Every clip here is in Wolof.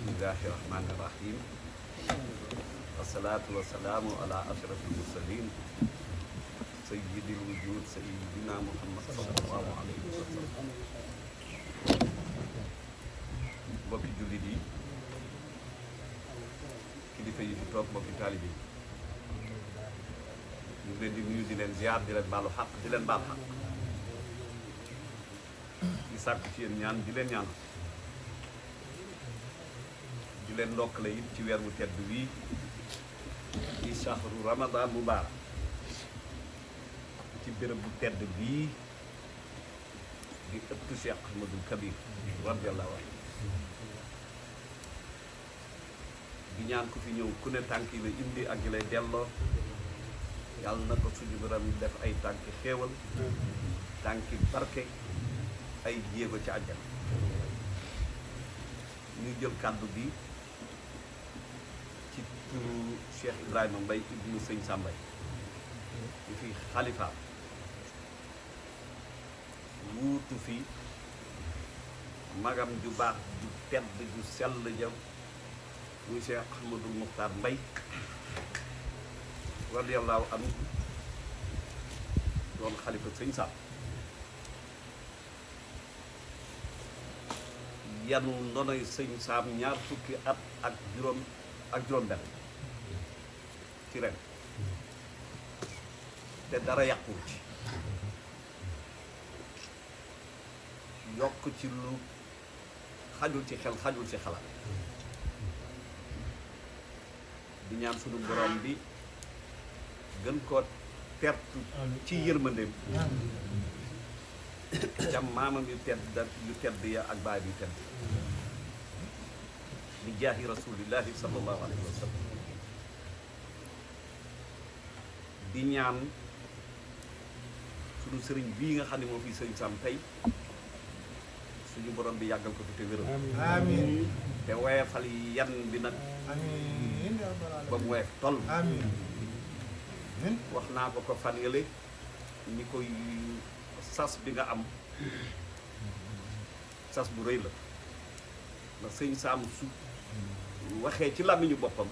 bismillahi rahmani rahim wasalaatu wasalaamu ala ashrafil mursalin sayyidil wujud sayyidina muhammad sallallahu alayhi wa sallam. mbokki jullit yi, kilifa yi fi toog, mbokki taalibe yi, ñu ngi leen di nuyu, di leen ziar, di leen baalu xaq, di leen baal xaq, di sàkk ci yéen ñaan, di leen ñaan, di leen ndokkale it ci weer wu tedd wii ci shahru ramadan mubarak, ci béréb bu tedd bii di ëttu Cheikh Ahmadul Kabir radiyallahu anhu. di ñaan ku fi ñëw ku ne tànk yi la indi ak yi lay delloo, yàlla na ko suñu borom def ay tànki xéewal, tànki barke, ay jéego ci àjjana. ñu jël kàddu bi ci turu Cheikh Ibrahima Mbaye ibnu Sëñ Sàmbay di fi xalifaam, wuutu fi magam ju baax ju tedd ju sell ja muy Cheikh Ahmadul Muxtaar Mbay radiyallahu anhu, doon xalifa Sëñ Sàmb, yanu ndonoy Sëñ Sàmb ñaar fukki at ak juróom benn ci ren, te dara yàquwu ci, yokk ci lu xajul ci xel, xajul ci xalaat. di ñaan sunu borom bi gën koo tertu ci yërmandeem ca maamam yu tedd ya ak baay yu tedd bi jaahi rasulillahi sallallahu alayhi wa sallam. di ñaan sunu sëriñ bii nga xam ne moo fi sëriñ Sam tey, suñu borom bi yàggal ko fi te wéral, amiin, te woyefal yan bi nag amiin, ba mu woyef toll. amiin. wax naa ko fan yële ñi koy sas bi nga am sas bu rëy la, ndax Sëñ Sam su waxee ci làmmiñu boppam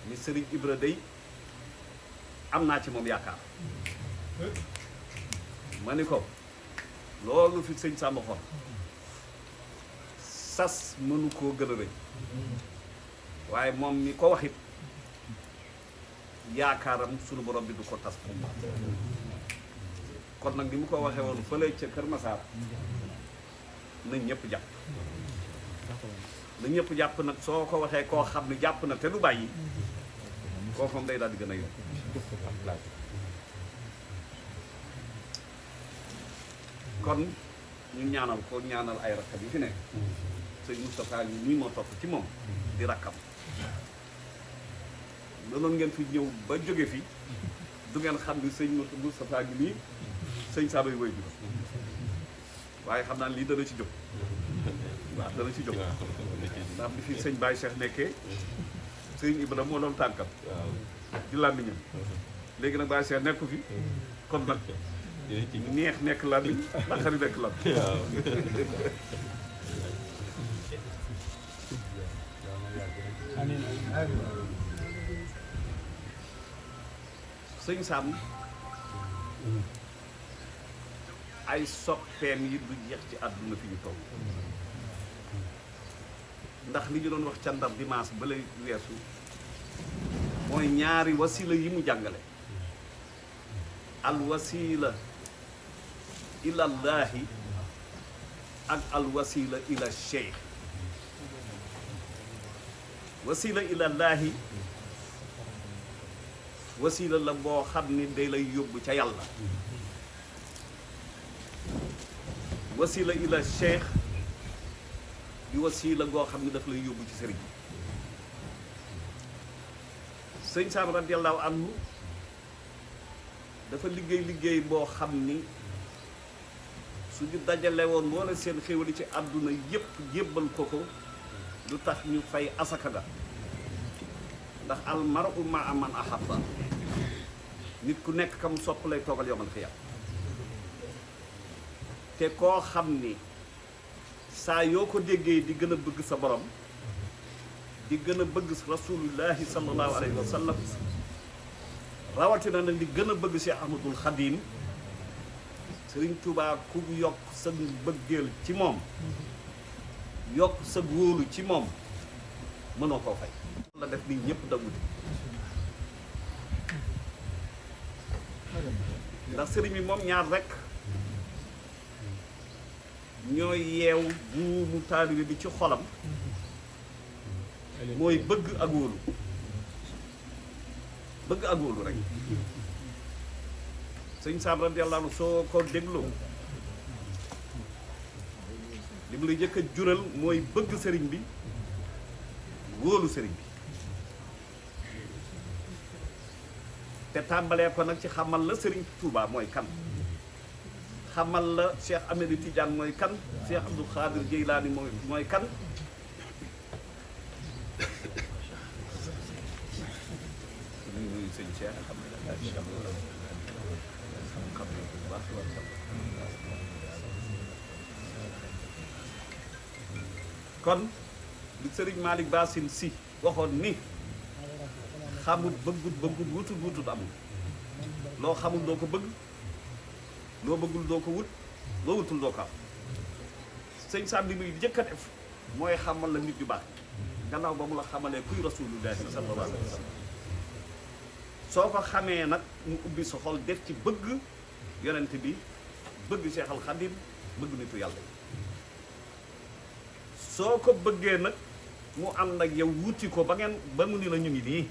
ni Sëriñ Ibra day am naa ci moom yaakaar, ma ni ko loolu fi Sëñ Sam waxoon sas mënu koo gën a rëy, waaye moom mi ko waxit yaakaaram sunu borom bi du ko tas. kon nag ni mu ko waxee woon fële ca Kër Masaar, na ñëpp jàpp, na ñëpp jàpp nag. soo ko waxee koo xam ne jàpp na te du bàyyi, kooku moom day daal di gën a yomb. kon ñu ñaanal ko, ñaanal ay rakkam yi fi nekk. sëñ Moustapha ñu nii moo topp ci moom di rakkam. loolu ngeen fi ñëw ba jóge fi du ngeen xam ni sëñ Moustapha gi nii sëñ Saabay woy bi, waaye xam naa lii dana ci jóg. waaw dana ci jóg ndax bi fi sëñ Baye Cheikh nekkee sëñ Ibrahima moo doon tànkam di làmmiñam, léegi nag Baye Cheikh nekku fi, kon nag neex nekk làmmiñ naqari nekk làmmiñ. Sëñ Sam ay soppeem yi du jeex ci àdduna fi ñu toog, ndax li ñu doon wax ca Ndar dimanche ba lay weesu mooy ñaari wasila yi mu jàngale, al wasila ilallahi ak al wasila ila cheikh. wasila ilallahi wasila la boo xam ni day lay yóbbu ca yàlla, wasila ila cheikh di wasila goo xam ni daf lay yóbbu ci sëriñ. Sëñ Sam radiyallahu anhu dafa liggéey boo xam ni suñu dajale woon wala seen xéwali ci àdduna yépp jébbal ko lu tax ñu fay asaka ga, ndax almaru ma man ahabba, nit ku nekk kam sopp lay toogal yomal xiyam. te koo xam ni saa yoo ko déggee di gën a bëgg sa borom di gën a bëgg rasulullahi sallallahu alayhi wa sallam rawatina nag di gën a bëgg Cheikh Ahmadul Khadim Sëriñ Tuubaa ku yokk sa bëggeel ci moom yokk sa wóolu ci moom mënoo koo fay la def ni ñëpp dawuti ndax sëriñ bi moom ñaar rekk ñooy yeew buumu taalibe bi ci xolam mooy bëgg ak wóolu bëgg ak wóolu rek sëñ Saam radiyallaahu anhu soo ko dégloo li mu lay jëkk a jural mooy bëgg sëriñ bi wóolu sëriñ bi te tàmbalee ko nag ci xamal la sëriñ Touba mooy kan xamal la Cheikh Ahmed Tidiane mooy kan Cheikh Abdou Khadir Jeylaani mooy kan ñuy sëñ Cheikh xam bu baax kon li sëriñ Malick Bassine Sy waxoon ni xamul bëggut wutut amul loo xamul doo ko bëgg loo bëggul doo ko wut loo wutul doo ko am sëñ Sam li muy jëkk a def mooy xamal la nit yu baax gannaaw ba mu la xamalee kuy rasulullahi sallallahu alayhi wa sallam soo ko xamee nag mu ubbi sa xol def ci bëgg yonent bi bëgg Cheikh Al Khadim bëgg nitu yàlla yi soo ko bëggee nag mu ànd ak yow wuti ko ba mu ni la ñu ngi nii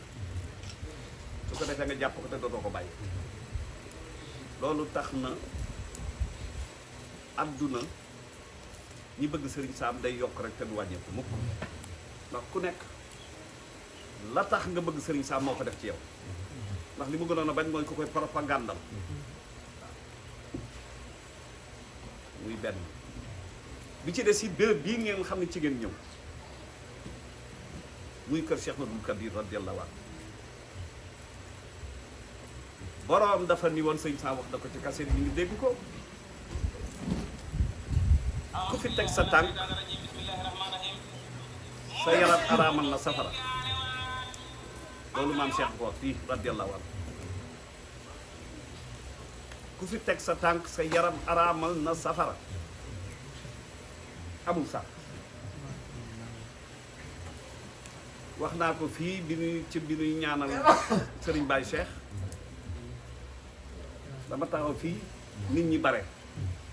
su ko defee nga jàpp ko te dootoo ko bàyyi loolu tax na àdduna ñi bëgg Sëriñ Sam day yokk rek te du wàññeeku mukk ndax ku nekk la tax nga bëgg Sëriñ Sam moo ko def ci yow ndax li mu gënoon a bañ mooy ku koy propagandal muy benn bi ci des it béréb bii ngeen xam ne ci ngeen ñëw muy kër Cheikh Ahmadul Kabir radiyallahu anhu boroom dafa ni woon sëñ Sam wax da ko ci kaset yi ngi dégg ko ku fi teg sa tànk sa yaram araamal na safara loolu maam Cheikh ko fii radiyallahu anhu ku fi teg sa tànk sa yaram araamal na safara amul sax wax naa ko fii bi ñuy ñaanal Serigne Baye Cheikh dama taxaw fii nit ñi bare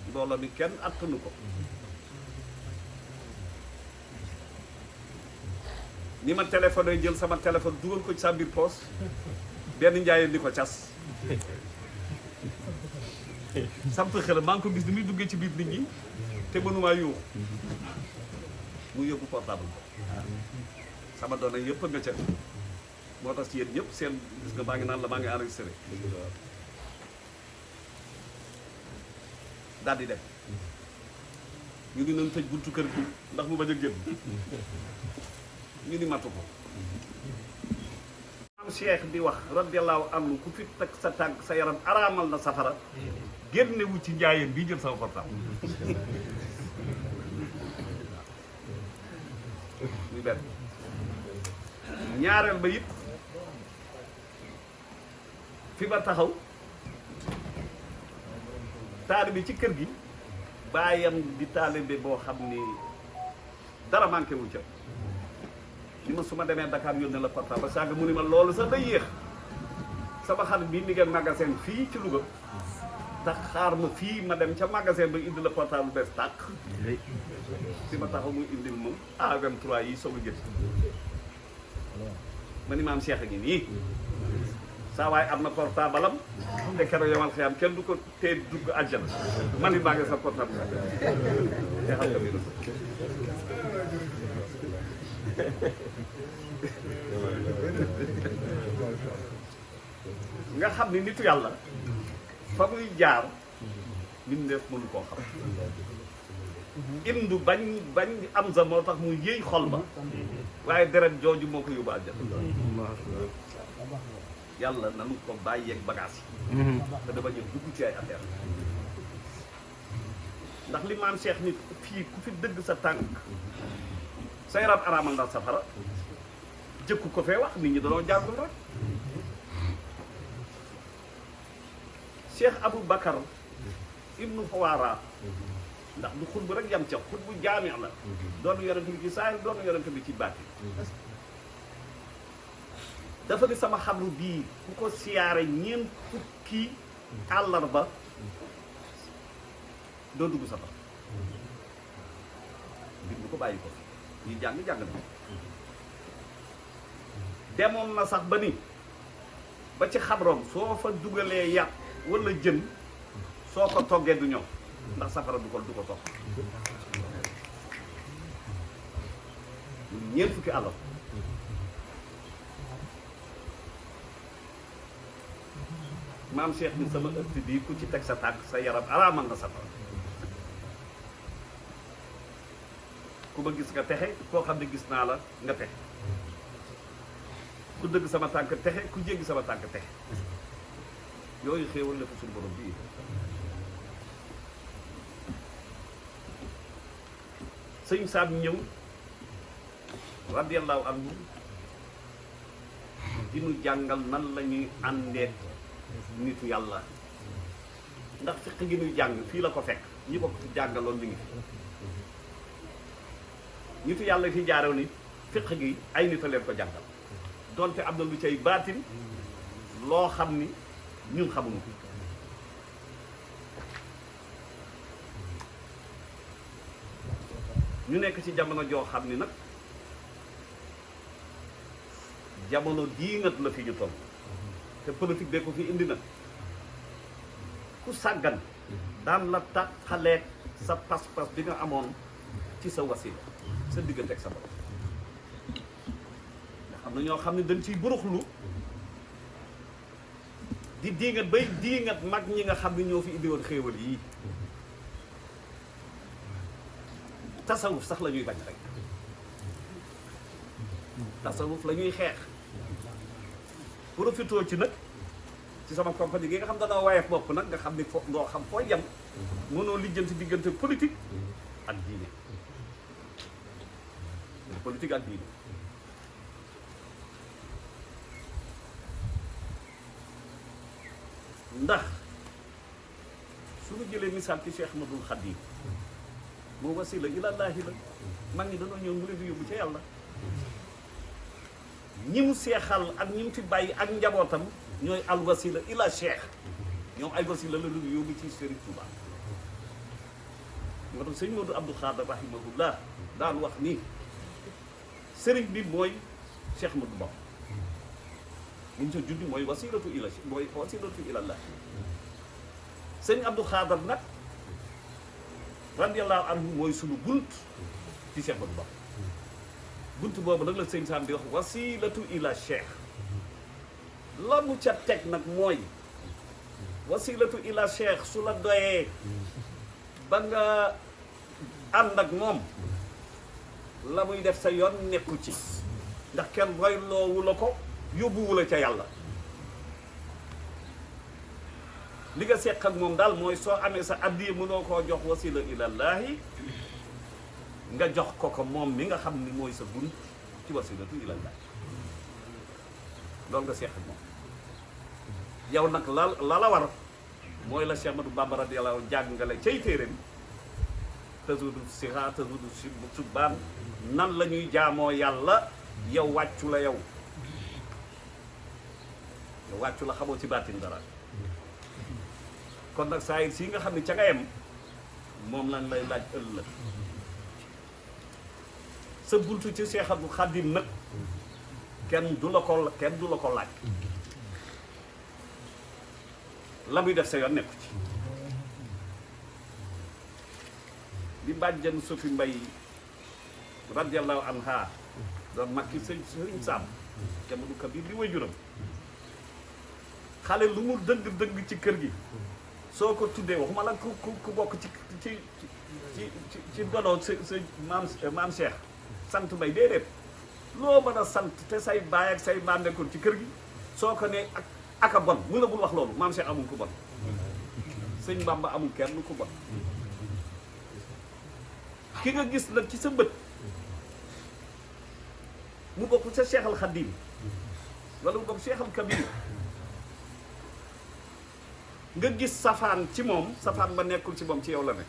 mbooloo mi kenn attanu ko ni ma téléphoné jël sama téléphone dugal ko ci sa biir poos benn njaayeen di ko cas samp xel maa ngi ko gis ni muy duggee ci biir nit ñi te mënumaa yuux mu yóbbu portable ko sama doona yëpp nga ca moo tax ci yéen ñëpp seen gis nga maa ngi naan la maa ngi enregistré daal di dem ñu ni nañ tëj buntu kër gi ndax mu bañ a génn ñu ni matu ko am Cheikh di wax radiyallahu anhu ku fi teg sa tànk sa yaram araamal na safara génnewu ci njaayeen bii jël sama portable muy benn ñaareel ba it fi ba taxaw taalibe ci kër gi baayam di taalibe boo xam ni dara manqué wu ca li ma su ma demee Dakar yónnee la portable ba saaga mu ni ma loolu sax day yéex sama xarit bii mi ngeen magasin fii ci Louga tax xaar ma fii ma dem ca magasin ba indi la portable bees tàq fi ma taxaw muy indil moom A23 yi soog a gis ma ni maam Cheikh a ngi nii saa waaye am na portable am te keroog yomal xiyam kenn du ko tee dugg àjjana man it maa ngi sa portable te xam nga bi nga xam ni nitu yàlla fa muy jaar mbindeef mënu koo xam indu bañ am sa moo tax mu yëy xol ba waaye deret jooju moo ko yóbbu àjjana yàlla nanu ko bàyyeeg bagage yi te dama ñëw dugg ci ay affaire ndax li maam Cheikh nit fii ku fi dëgg sa tànk sa yaram araamal ndax safara jëkku ko fee wax nit ñi dañoo jàngul rek Cheikh Abou Bakar ibnu Xawaara ndax du xutbu rek yam ca xutbu jaami la doon yonent bi ci saahir doon yonent bi ci baati dafa di sama xabru bii ku ko siyaare ñeent fukki àllarba doo dugg safara bind ko bàyyi ko ñi jàng na demoon na sax ba ni ba ci xabroom soo fa dugalee yàpp wala jën soo ko toggee du ñëw ndax safara du ko toog ñeent fukki àllarba maam Cheikh ni sama ëtt bii ku ci teg sa tànk sa yaram araamal na safara ku ma gis nga texe koo xam ne gis naa la nga texe ku dëgg sama tànk texe ku jéggi sama tànk texe yooyu xéewal la ko suñu borom bii sëñ Saam ñëw radiyallahu anhu di nu jàngal nan la ñuy àndeek nitu yàlla ndax fiq gi nuy jàng fii la ko fekk ñi ko jàngaloon ñu ngi fi nitu yàlla fi jaarew ni fiq gi ay nit a leen ko jàngal donte am na lu cay baatin loo xam ni ñun xamuñu ko ñu nekk ci jamono joo xam ni nag jamono diingat la fi ñu toll te politique bee ko fi indi na ku sàggan daan la tàqaleeg sa pas-pas bi nga amoon ci sa wasila sa diggante ak sa borom nga xam ne ñoo xam ne dañ ciy buruxlu di diingat bay diingat mag ñi nga xam ne ñoo fi indi woon xéewal yii tasawuf sax la ñuy bañ rek tasawuf la ñuy xeex profitoo ci nag ci sama compagnie gi nga xam dana waaye bopp nag nga xam ni fo ngoo xam foo yem mënoo lijjanti diggante politique ak diine politique ak diine ndax suñu jëlee misaal ci Cheikh Ahmadul Khadim moo wasila ilallaahi la mag ñi dañoo ñëw mu leen di yóbbu ca yàlla ñi mu seexal ak ñi mu fi bàyyi ak njabootam ñooy al wasila ila cheikh ñoom ay wasila la lu yóbbu ci Serigne Touba moo tax sëñ Modou Abdou Khadre rahimahullah daan wax ni Serigne bi mooy Cheikh Modou Bamba muñ sa juddi mooy wasilatu ila mooy wasilatu ilallah sëñ Abdou Khadre nag radiyallahu anhu mooy sunu bunt ci Cheikh Modou Bamba bunt boobu nag la sëñ Sam di wax wasilatu ila cheikh la mu ca teg nag mooy wasilatu ila cheikh su la doyee ba nga ànd ak moom la muy def sa yoon nekku ci ndax kenn royloowu la ko yóbbuwu la ca yàlla li nga seq ak moom daal mooy soo amee sa addiya mënoo koo jox wasila ilallaahi nga jox ko moom mi nga xam ni mooy sa bunt ci wasilatu ilallah loolu nga seex ak moom yow nag la war mooy la Cheikh Ahmadou Bamba radiyallahu jàngale cay téeréem tasudu siha tasudu subbaan nan la ñuy jaamoo yàlla yow wàccu la yow wàccu la xamoo ci baatin dara kon nag saa yi si nga xam ne ca nga yem moom lañ lay laaj ëllëg sa buntu ci Cheikh Abdou Khadim nag kenn du la ko laaj la muy def sa yoon nekku ci di bàjjan Sofi Mbay radiyallahu anha doon mag ki sëñ Sam jamono kabir di waajuram xale lu mu dëgg ci kër gi soo ko tuddee waxuma la ku bokk ci dono sa maam Cheikh sant Mbay déedéet loo mën a sant te say baay ak say maam nekkoon ci kër gi soo ko ne ak a bon mu la bul wax loolu maam Cheikh amul ku bon sëñ Bamba amul kenn ku bon ki nga gis nag ci sa bët mu bokk sa Cheikh al Khadim wala mu bokk Cheikh al Kabir nga gis safaan ci moom safaan ba nekkul ci moom ci yow la ne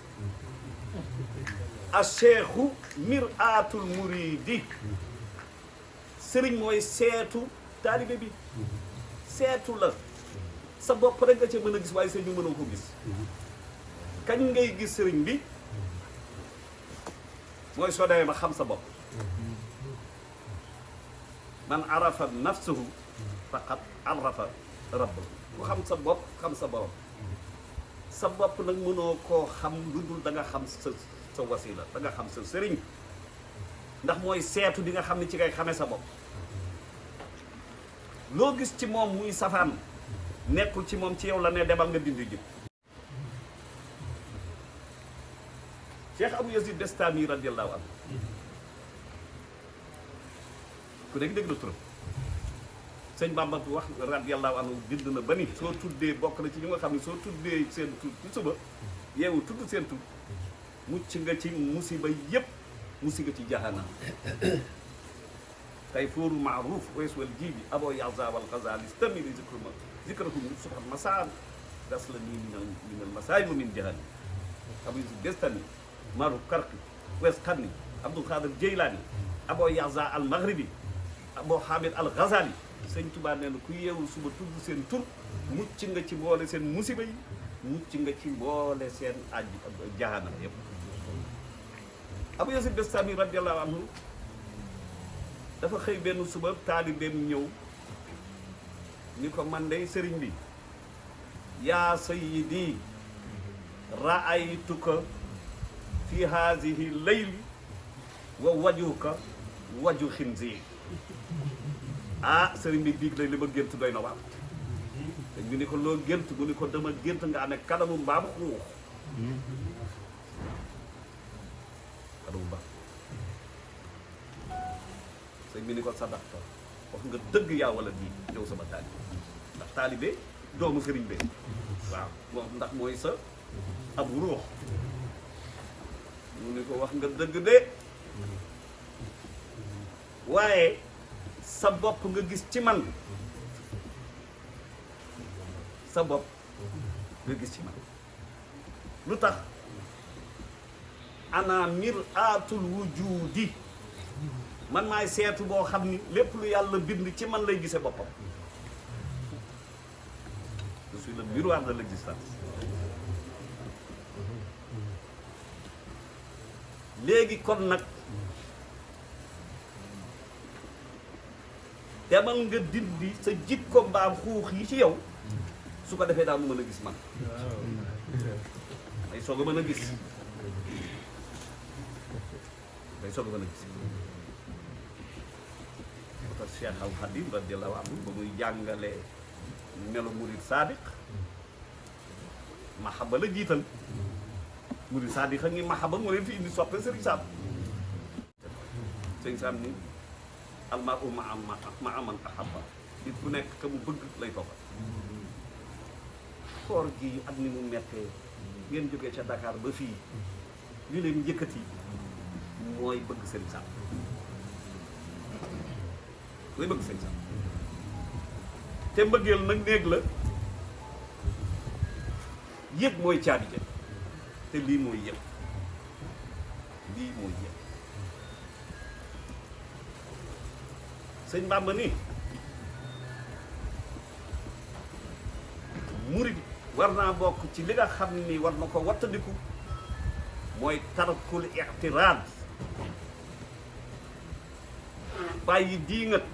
a cheikhu mir'atul muridi sëriñ mooy seetu taalibe bi seetu la sa bopp rek nga ca mën a gis waaye sëriñ bi mënoo ko gis kañ ngay gis sëriñ bi mooy soo demee ba xam sa bopp man arafa nafsuhu faqad arafa rabbahu ku xam sa bopp xam sa borom sa bopp nag mënoo koo xam lu dul da nga xam sa wasila da nga xam sa sëriñ ndax mooy seetu di nga xam ne ci ngay xamee sa bopp loo gis ci moom muy safaan nekkul ci moom ci yow la ne demal nga dindi ji Cheikh Abou Yazid Bestami radiyallahu anhu ku nekk dégg na turam sëñ Bamba wax radiyallahu anhu bind na ba ni soo tuddee bokk na ci ñu nga xam ne soo tuddee seen tur ci suba yeewu tudd seen tur mucc nga ci musiba yépp musi nga ci jahannam tey fóoru maaruf wees wal jibi abo yaza wal ghazali stamiri zikrahum subhan masaan das la nii min al masaay wa min jahannam Abou Yazid Bestami Maruf Karki wees Qarni Abdul Qadir Jeylaani abo yaza al maghribi abo Hamid al Ghazali sëñ Tuubaa nee na ku yeewul suba tudd seen tur mucc nga ci mboole seen musiba yi mucc nga ci mboole seen jahannam yëpp Abou Yazid Bestami radiyallahu anhu dafa xëy benn suba taalibeem ñëw ni ko man dey sëriñ bi yaa sayyidi ra'aytuka fi hazihi layli wa wajuka waju xinziir sëriñ bi biig lay li ma gént doy na waar te ñu ni ko loo gént mu ni ko dama gént nga amee kanamu mbaam xuux kanamu mbaam sëriñ bi ni ko sadaqta wax nga dëgg yaa wala bii yow sama taalibe ndax taalibe doomu sëriñ be waaw moom ndax mooy sa ab ruux mu ni ko wax nga dëgg de waaye sa bopp nga gis ci man sa bopp nga gis ci man lu tax ana mir'atul wujudi man maay seetu boo xam ni lépp lu yàlla bind ci man lay gisee boppam je suis le miroir de l'existence léegi kon nag demal nga dindi sa jikko mbaam xuux yi ci yow su ko defee daal mu mën a gis man day soog a mën a gis day soog a mën a gis moo tax Cheikh Al Khadim radiyallahu anhu ba muy jàngale melo murid sadiq mahaba la jiital murid sadiq a ngi mahaba moo leen fi indi soppe Sëriñ Sam Sëriñ Sam ni almaru ma man ahabba nit ku nekk ka mu bëgg lay toppa koor gi ak ni mu mettee ngeen jógee ca Dakar ba fii li leen njëkkati mooy bëgg Sëriñ Sam mooy bëgg Sëriñ Sam te mbëggeel nag néeg la yëg mooy caabi ja te lii mooy yëg lii mooy yëg sëñ Bamba ni murid war naa bokk ci li nga xam ni war na ko wattandiku mooy tarkul i'tiraad bàyyi diingat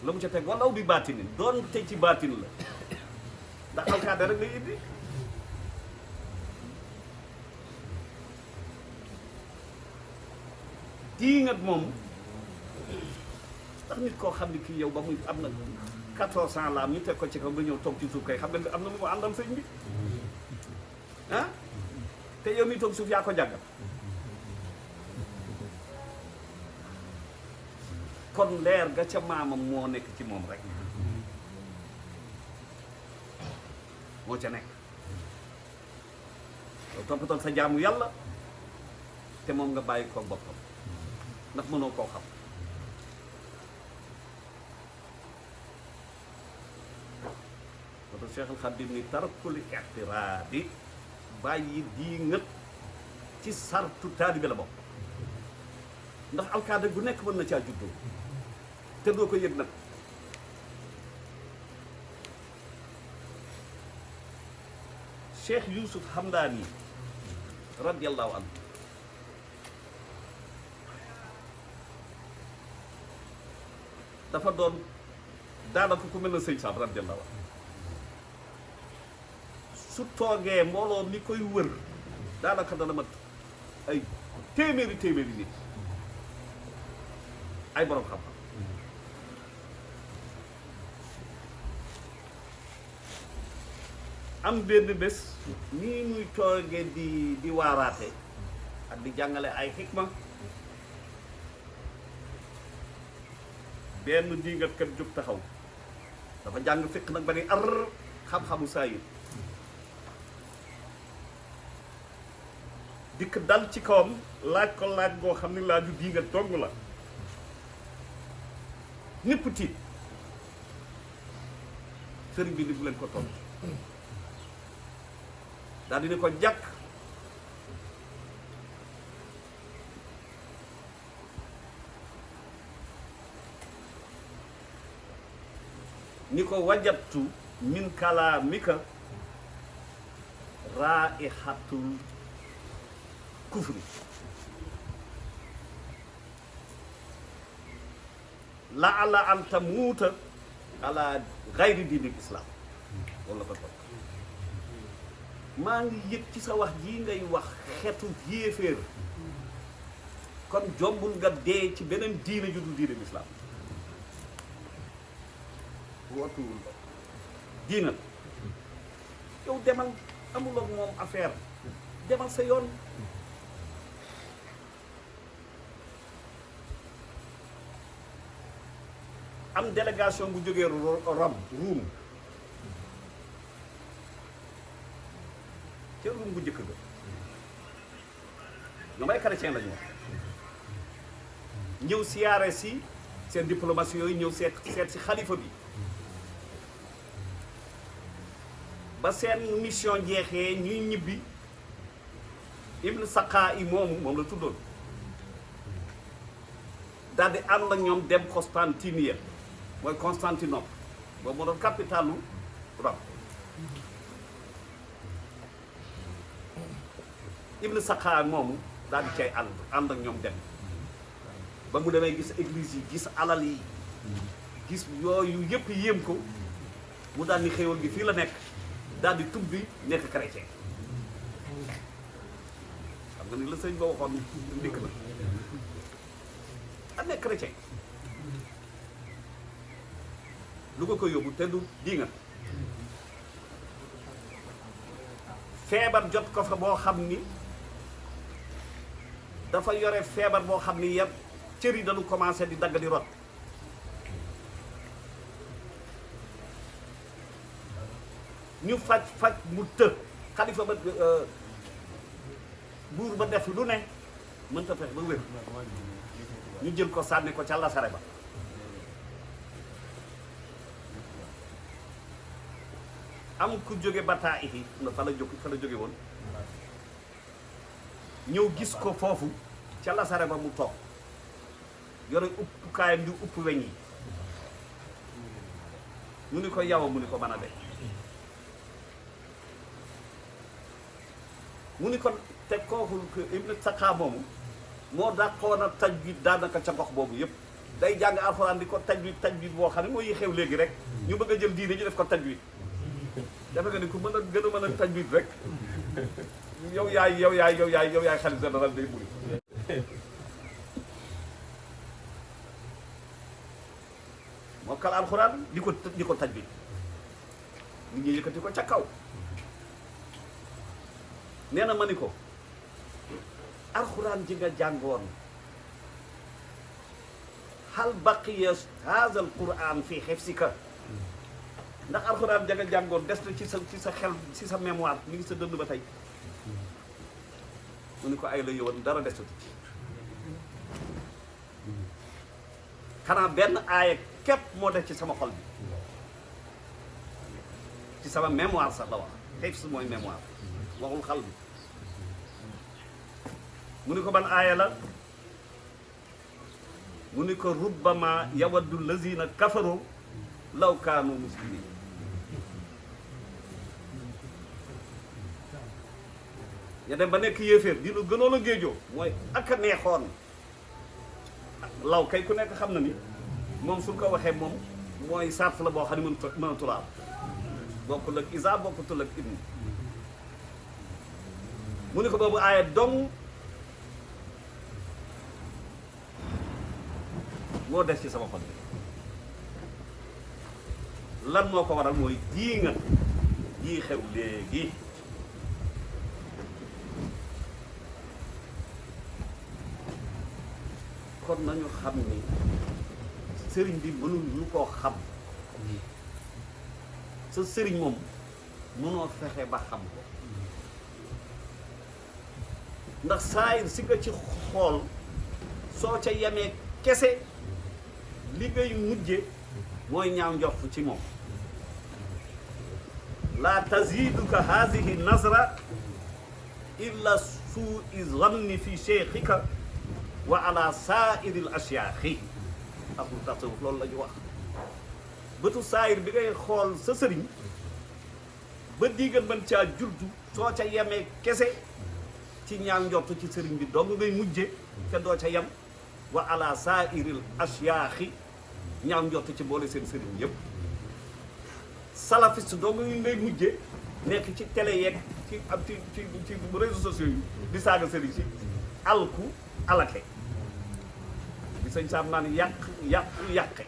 la mu ca teg walaw bi baatinin doon te ci baatin la ndax alkaade rek lay indi diingat moom ndax nit koo xam ne kii yow ba muy am na 14 ans la am ñu teg ko ci kaw nga ñëw toog ci suuf kay xam nga am na lu mu àndal sëñ bi te yow mi toog suuf yaa ko jàngal kon leer ga ca maamam moo nekk ci moom rek moo ca nekk yow toppatoon sa jaamu yàlla te moom nga bàyyi ko boppam ndax mënoo koo xam wata Cheikh al Khadim ni tarkul i'tiraadi bàyyi di ngët ci sartu taalibe la bokk ndax alkaade gu nekk mën na caa juddoo te doo ko yëg nag Cheikh Youssouf Hamdani radiyallahu anhu dafa doon daanaka ku mel na sëñ Saab radiyallahu anhu su toogee mbooloo mi koy wër daanaka dana mat ay téeméeri nit ay borom xam-xam am benn bés nii muy toogee di waaraate ak di jàngale ay xikma benn diingatkat jóg taxaw dafa jàng fiq nag ba ni ar xam-xamu saayir dikk dal ci kawam laaj ko laaj goo xam ni laaju diingat dong la ñépp tiit sëriñ bi ni bu leen ko tontu daal dina ko jàkk ni ko wajattu min kalaamika raihatul kufri la ala an tamuuta ala gayri diinil islam wala ko topp maa ngi yëg ci sa wax jii ngay wax xetu yéeféer kon jombul nga dee ci beneen diine ju dul diine lislaam watuwul diina yow demal amuloo moom affaire demal sa yoon am délégation bu jógee Rome Ruum ca Ruum bu njëkk ga ñoom ay chrétien la ñu wax ñëw siyaare si seen diplomatie yooyu ñëw seet si xalifa bi ba seen mission jeexee ñuy ñibbi Ibn Saqa yi moom la tuddoon daal di ànd ak ñoom dem Constantinople mooy Constantinople boobu moo doon capitalu Rome Ibn Saqa moomu daal di cay ànd ak ñoom dem ba mu demee gis église yi gis alal yi gis yooyu yëpp yéem ko mu daal ni xéewal gi fii la nekk daal di tubbi nekk chrétien xam nga ni la sëñ ba waxoon ndikk na ak nekk chrétien lu ko yóbbu te du di nga feebar jot ko fa boo xam ni dafa yore feebar boo xam ni yëpp cër yi dañu commencé di dagg di rot ñu faj mu të xalifa ba buur ba def lu ne mënta fex ba wér ñu jël ko sànni ko ca lasare ba am ku jóge bataa iti na fa la jóge woon ñëw gis ko foofu ca lasare ba mu toog yore uppukaayam di upp weñ yi mu ni ko yawa mu ni ko mën a de mu ni ko te kooku Ibn Saqa moomu moo dàqoon a tajwid daanaka ca gox boobu yëpp day jàng alxuraan di ko tajwid boo xam ne mooy yi xew léegi rek ñu bëgg a jël diine ñu def ko tajwid dafa nga ni ku mën a gën a mën a tajwid rek yow yaay xalif général day buri mokkal alxuraan di ko tajwid nit ñi yëkkati ko ca kaw nee na ma ni ko alxuraan ji nga jàngoon hal baqiya haza alquran fi hifsika ndax alxuraan ja nga jàngoon des na ci sa xel ci sa mémoire mi ngi sa dënd ba tey mu ni ko ay la yowoon dara desatu xanaa benn aaya képp moo def ci sama xol bi ci sama mémoire sax la wax hifz mooy mémoire waxul xal bi mu ni ko ban aaya la mu ni ko rubbama yawaddu lazina kafaru law kaanu muslimin ya dem ba nekk yéeféer di lu gënoon a géejoo mooy ak a neexoon law kay ku nekk xam na ni moom suñ ko waxee moom mooy sart la boo xam ne mënatul a am bokkul ak isa bokkutul ak ibni mu ni ko boobu aaya dong moo des ci sama xol bi lan moo ko waral mooy jii nga jii xew léegi kon nañu xam ni sëriñ bi mënul ñu koo xam sa sëriñ moom mënoo fexe ba xam ko ndax saayir si nga ci xool soo ca yemee kese li ngay mujje mooy ñaaw njort ci moom la taziduka haadihi nazra illa suui zanni fi cheikhika wa ala saairil ashyaaxi axul tasawuf loolu la ñu wax bëtu saayir bi ngay xool sa sëriñ ba diigal mën caa juddu soo ca yemee kese ci ñaaw njort ci sëriñ bi dong ngay mujje te doo ca yem wa ala saairil ashyaaxi ñaaw njort ci boole seen sëriñ yëpp salafiste dong ngay mujje nekk ci télé yeeg ci am ci réseaux sociaux yi di saaga sëriñ si alku alake di sëñ saam naan yàqe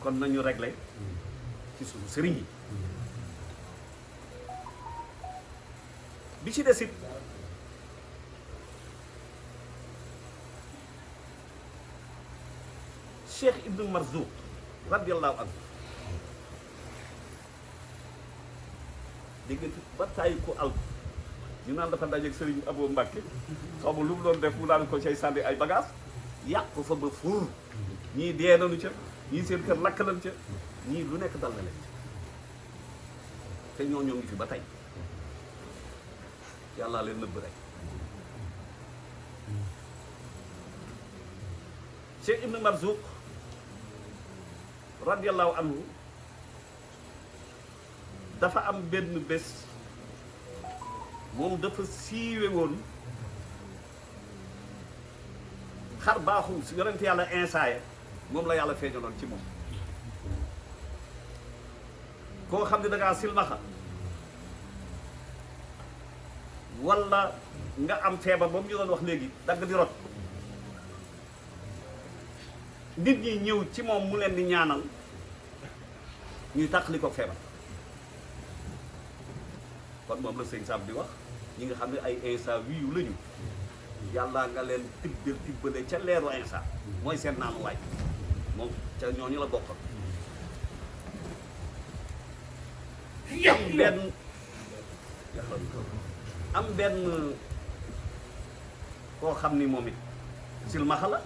kon nañu réglé ci suñu sëriñ yi bi ci desit Cheikh Ibnu Marzouk radiyallahu anhu dégg nga ba tàyyi ko alku ñu naan dafa dajeeg Serigne Abo Mbacke xaw ma lu mu doon def mu daan ko cay sànni ay bagage yàq ko fa ba fuur ñii dee nañu ca ñii seen kër lakk nañ ca ñii lu nekk dal na leen te ñoo ngi fi ba tey yàllaa leen nëbb rek Cheikh Ibn Marzouk radiyallahu anhu dafa am benn bés moom dafa siiwe woon xar baaxu si yonent yàlla insaaye moom la yàlla feeñaloon ci moom koo xam ne da ngaa silmaxa wala nga am feebar ba mu ñu doon wax léegi dagg di rot nit ñi ñëw ci moom mu leen di ñaanal ñuy tàqali ko feebar kon moom la sëñ Sam di wax ñi nga xam ne ay insa wiyu lañu yàlla nga leen tibbale ca leeru insa mooy seen naanu waay moom ca ñooñu la bokkal am benn koo xam ni moom it silmaxa la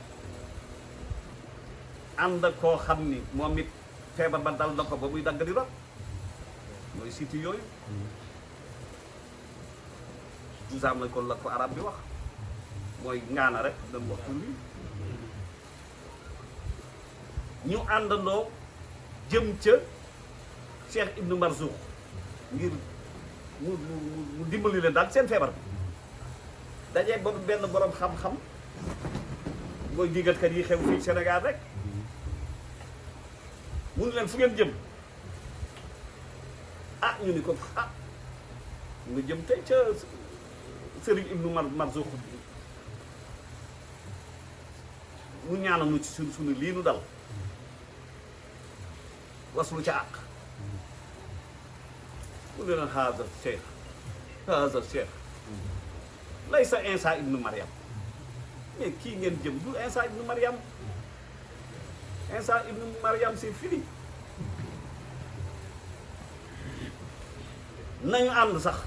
ànd ak koo xam ni moom it feebar ba dal na ko ba muy dagg di rot mooy siti yooyu dusaam la ko la ko arab bi wax mooy ngaana rek dañ wax tur bi ñu àndandoo jëm ca Cheikh Ibn Marzouk ngir mu dimbali leen daal seen feebar bi dajee boobu benn borom xam-xam mooy digatkat yi xew fii Sénégal rek mu ne leen fu ngeen jëm ah ñu ni ko ah nga jëm tey ca Serigne Ibnu Marzouk mu ñaanal nu ci suñu lii nu dal waslu ca àq mu ne leen haza cheikh laysa Insa ibnu Maryam mais kii ngeen jëm du Insa ibnu Maryam Insa ibnu Maryam c'est fini nañu ànd sax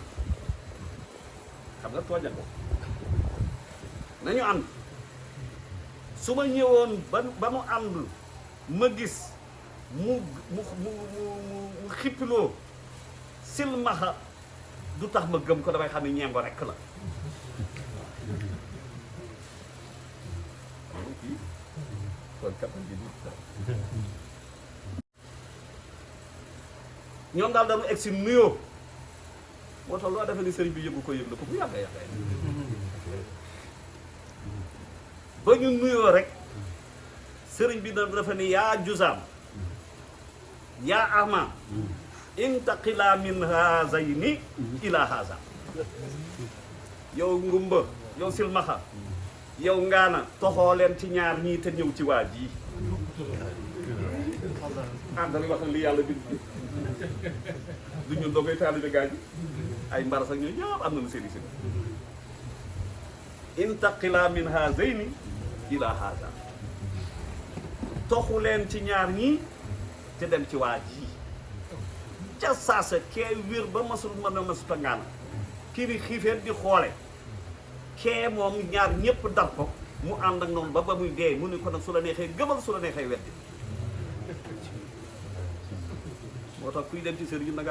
xam nga tooñal ko nañu ànd su ma ñëwoon ba mu ànd ma gis mu xippiloo silmaxa du tax ma gëm ko damay xam ne ñeengo rekk la ñoom daal dañu egg si nuyoo moo tax loo defee ni sëriñ bi yëgu ko yëg la ko bu yàgga yàgga ba ñu nuyoo rek sëriñ bi dafa ni yaa jusaam yaa ama intaqila min haazayni ila haaza yow ngumba yow silmaxa yow ngaana toxoo leen ci ñaar ñii te ñëw ci waa ji dañuy wax li yàlla bind du ñu doogay taalibe gaa ji ay mbaras ak ñooy ñëpp am nañu seeni sëriñ intaqila min haazayni ila haaza toxu leen ci ñaar ñii te dem ci waa ji ca saasa kee wér ba masul mën a masuta ngaana kii di xiifeen di xoole kee moom ñaar ñëpp dar ko mu ànd ak noonu ba muy dee mu ni ko nag su la neexee gëmal su la neexee weddi moo tax kuy dem ci sëriñ na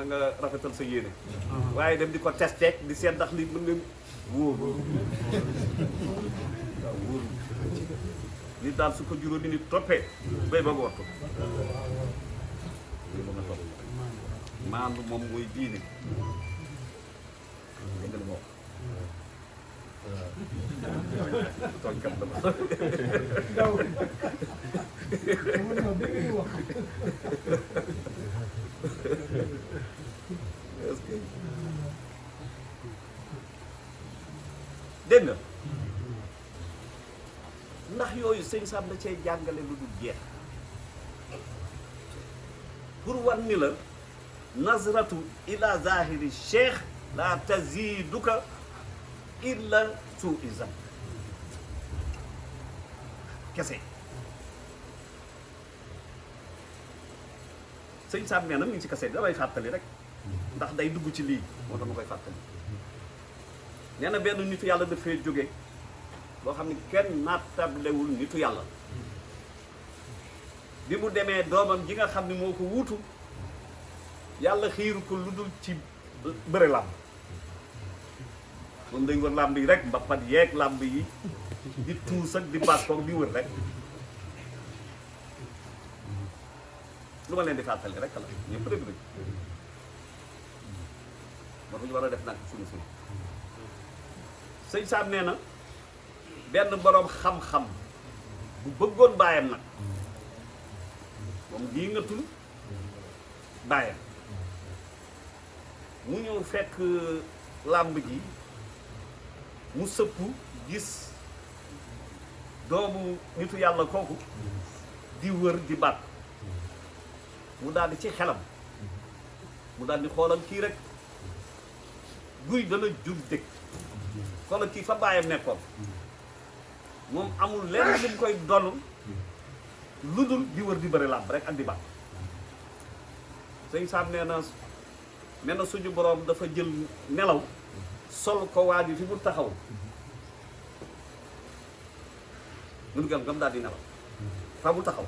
nga rafetal sa yéene waaye dem di ko testé di seet ndax li mën nga wóoru waaw wóoru nit daal su ko juróomi nit toppee bay ba gortu maandu moom mooy diine dégg nga li ma wax tooñkat dama daw no dégg wax dégg nga ndax yooyu sëñ Sam da cee jàngale lu dul jeex pour war ni la nazratu ila zahiri cheikh la taziduka illa suizan kese sëñ Sam nee na mi ngi ci kese damay fàttali rek ndax day dugg ci lii moo tax ma koy fàttali nee na benn nitu yàlla dafay jóge boo xam ne kenn nattablewul nitu yàlla bi mu demee doomam ji nga xam ne moo ko wuutu yàlla xiiru ko lu dul ci bëre làmb moom day wër làmb yi rek mbappat yeeg làmb yi di tuus ak di baas koog di wër rek lu ma leen di fàttali rek la ñëpp dégg nañ moo tax ñu war a def nag suñu sëñ Sam nee na benn boroom xam-xam bu bëggoon baayam nag moom lii nga tul baayam mu ñëw fekk làmb ji mu sëpp gis doomu nitu yàlla kooku di wër di baat mu daal di ci xelam mu daal di xoolal kii rek guy dana jur dëkk xoolal kii fa baayam nekkoon moom amul lenn li mu koy donn lu dul di wër di bëri làmb rek ak di baat sëñ Sam nee na suñu boroom dafa jël nelaw sol ko waa ji fi mu taxaw mun gam daal di nelaw fa mu taxaw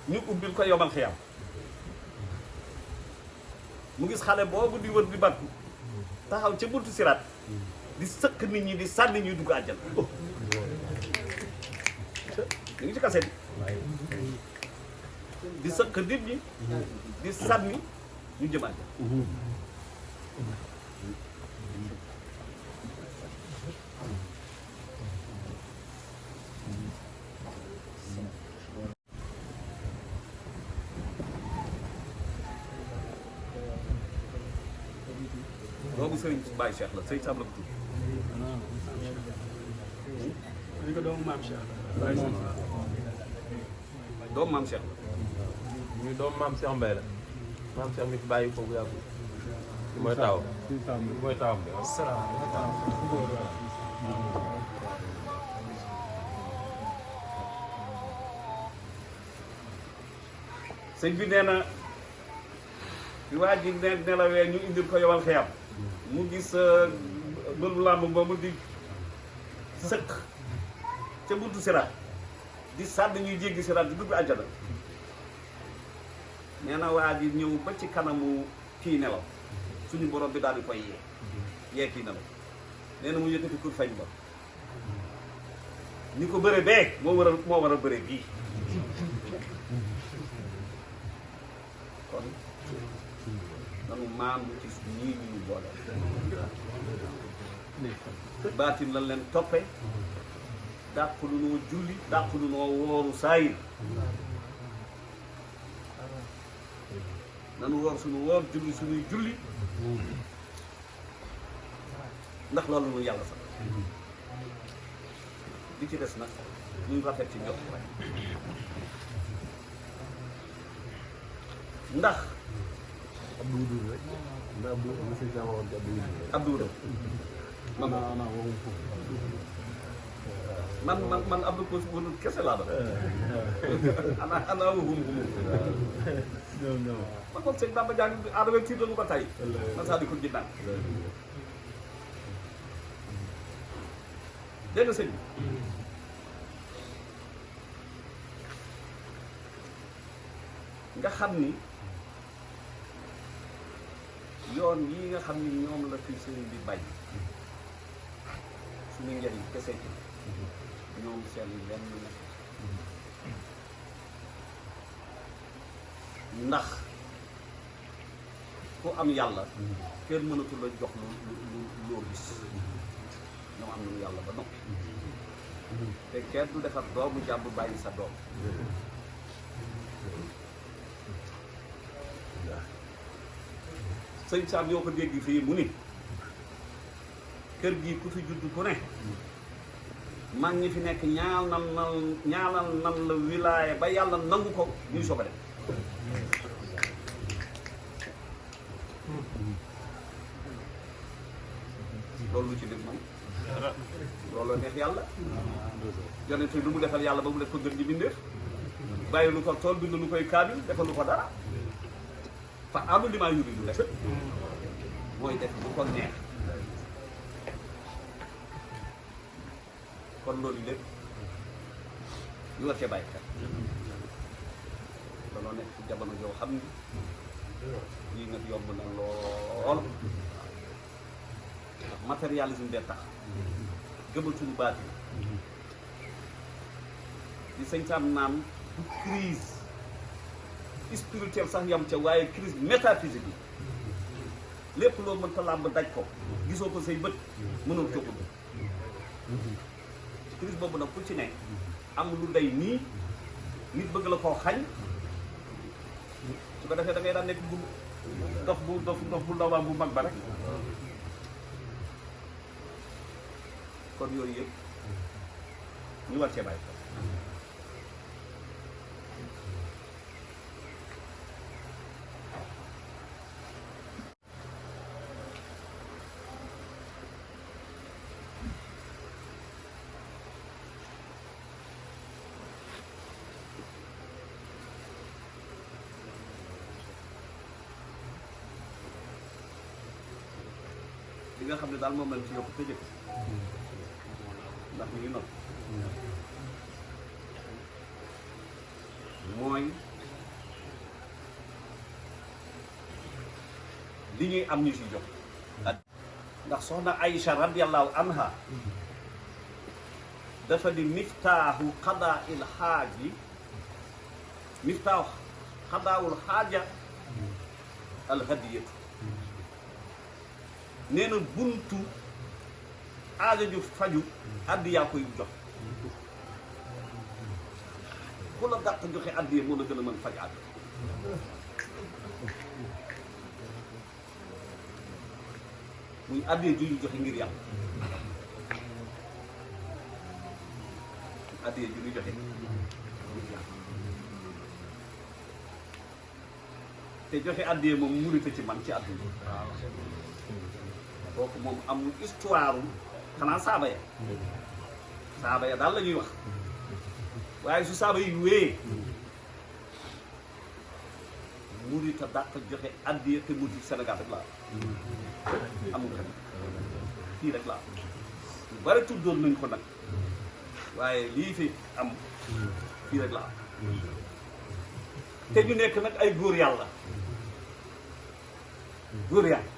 ñu ubbil ko yomal xiyam mu gis xale boobu di wër di battu taxaw ca buntu siraat di sëkk nit ñi di sànni ñuy dugg àjjal ñu ngi ci kaset di sëkk nit ñi di sànni ñu jëm àjjal boobu sëriñ Baye Cheikh la sëriñ Sam la ko tudd. dañu ko doomu maam Cheikh. doomu maam Cheikh la. ñu doomu maam Cheikh Mbaye la maam Cheikh mi fi bàyyi ko bu yàggul. li mooy taw li mooy tawam de. sëñ bi nee na fi waa ji nelawee ñu indil ko yowal xiyam mu gis bëlu làmb moomu di sëq ca buntu siraat di sàdd ñuy jéggi siraat di dugg àjjana nee na waa ji ñëw ba ci kanamu kii nelaw suñu borom bi daal di koy yee kii nelaw nee na mu yëkkati kur fañ ba ni ko bëre bee moo war a bëre bii kon nanu maandu ci ñii ñu boole baatin lan leen toppe dàq lu noo julli dàq lu noo wooru saayir nanu woor suñu woor julli suñuy julli ndax loolu nu yàlla sax li ci des nag ñuy rafet ci njot rek ndax Abdou Doudou rek ndax Abdou monsieur Diama woon ci Abdou Doudou rek. Abdou man Abdou ko wonu kese laa doon ana waxum man moom sëñ Bamba Diagne adama tiit lañu ko tay man saa di ko ginnaaw dégg nga sëñ bi nga xam ni yoon yi nga xam ni ñoom la fi sëriñ bi bañ suñu njëriñ kese ci ñoom seen lenn nekk ndax ku am yàlla kenn mënatu la jox lu loo gis ñoom am nañu yàlla ba noppi te kenn du defar doomu jàmb bàyyi sa doom sëñ Sam ñoo ko dégg fii mu ni kër gi ku fi judd ku ne mag ñi fi nekk ñaanal nan la wilaaya ba yàlla nangu ko ñuy soog a dem loolu lu ci def moom loolu neex yàlla yonent lu mu defal yàlla ba mu def ko gën di bindeef bàyyi lu ko tool bind lu koy kaamil defal lu ko dara fa amul li maa yuri du def mooy def bu ko neex kon loolu lépp ñu war cee bàyyi xel danoo nekk ci jamono joo xam ni lii nag yomb na lool ndax matérialisme bee tax gëmatuñu baat yi sëñ Sam naan du crise spirituelle sax yam ca waaye crise métaphysique yi lépp loo mënta làmb daj ko gisoo ko say bët mënoo ko bëgg crise boobu nag ku ci ne am lu day nii nit bëgg la koo xañ su ko defee da ngay daan nekk bu dof bu ndaw bu mag ba rek kon yooyu yëpp ñu war cee bàyyi ko li nga xam ne daal moom lañ ci yokk te jëkk ndax ñu ngi noonu mooy li ñuy am ñu si jox ndax soxna Aïcha radiyallahu anha dafa di miftaahu qadaa il xaaji miftaahu qadaawul xaaja al hadiyatu nee na buntu aajo ju faju addi yaa koy jox ku la dàq joxe addi moo la gën a mën faj aajo muy addi ju ñu joxe ngir yàlla addi ju ñu joxe ngir yàlla te joxe addi moom murite ci man ci àdduna kooku moom amul histoire xanaa saaba ya daal la ñuy wax waaye su saaba yi wéyee murit a dàq joxe addiya te murit Sénégal rek laa amul kenn fii rek laa lu bari tuddoon nañ ko nag waaye lii fi am fii rek laa te ñu nekk nag ay góor yàlla góor yàlla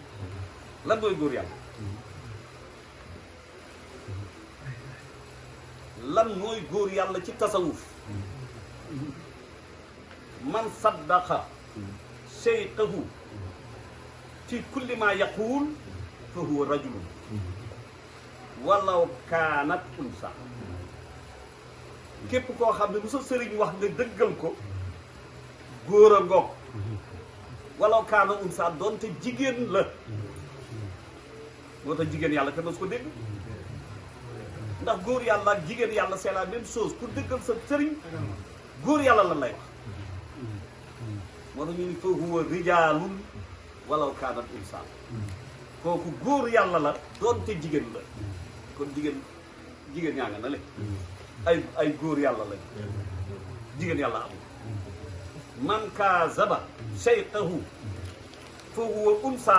lan mooy góor yàlla lan mooy góor yàlla ci tasawuf man saddaqa sheytahu fi kulli ma yaquul fa huwa rajulun walaw kaanat unsa képp koo xam ne lu sa sëriñ wax nga dëggal ko góor a ngoog walaw kaana unsa doonte jigéen la moo tax jigéen yàlla te mas ko dégg ndax góor yàlla ak jigéen yàlla c'est la même chose pour dëggal sa sëriñ góor yàlla lan lay wax moo tax ñu ni fa huwa rijaalun walaw kaanat unsa kooku góor yàlla la doonte jigéen la kon jigéen ñaa nga na le ay góor yàlla lañ jigéen yàlla amul man kaazaba sheytahu fa huwa unsa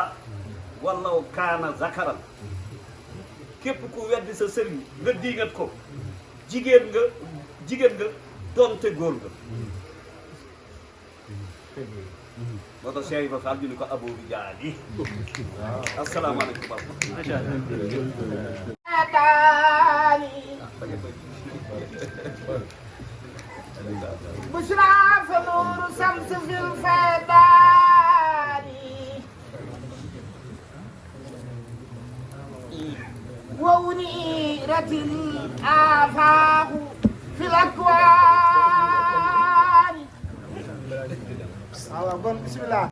walaw kaana zakaran képp ku weddi sa sëriñ nga diingat ko jigéen nga doonte góor nga moo tax Cheikh Ibrahima Fall ñu ni ko aboo bi jaali asalaamaaleykum wa بشرى فنور شمس في الفيضان وأنيرت الآفاق في الأكوان. بسم الله.